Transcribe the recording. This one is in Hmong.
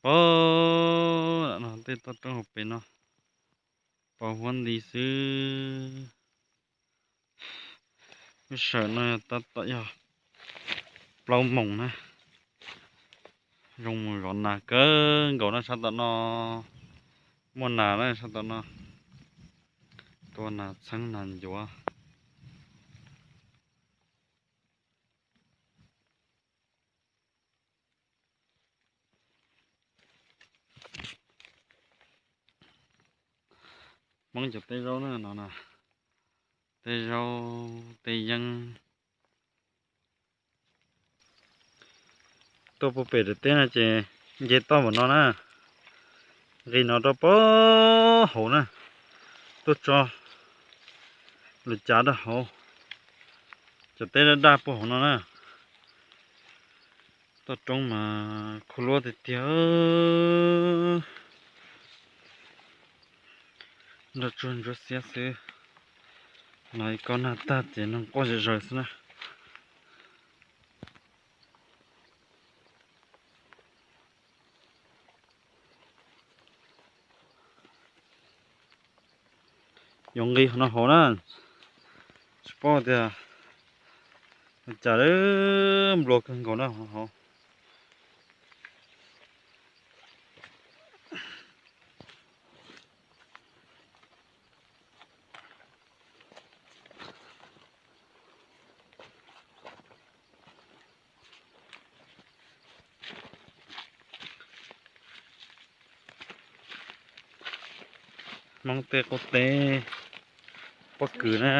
Pab, no tej toj roob hauv pes no, pos huab nti xwb. Lub sij hawm no tab tom yog plaub moos na, zoo mus zov nas kawg nkaus na sab tom no, muaj nas na sab tom no, tua nas txheeb nas ncuav. Hmoob cov teb zaub na no na, teb zaub teb yeeb. Tuaj puag pem daim teb no ces nce toj npaum no na, nqis no rau puag hauv na, tuaj tso lub cav rau hauv, cov teb daj daj puag hauv no na. Toj roob mas khuv luab tiag tiag, nroj tsuag ntsuab xiab xwb. No ib kob nag tag ces noog quaj zom zaws xwb na. Yuav nqis no hauv na, tsis paub tias cas nplua kawg nkaus na hauv. Hmoob tej qub teb pob kws na.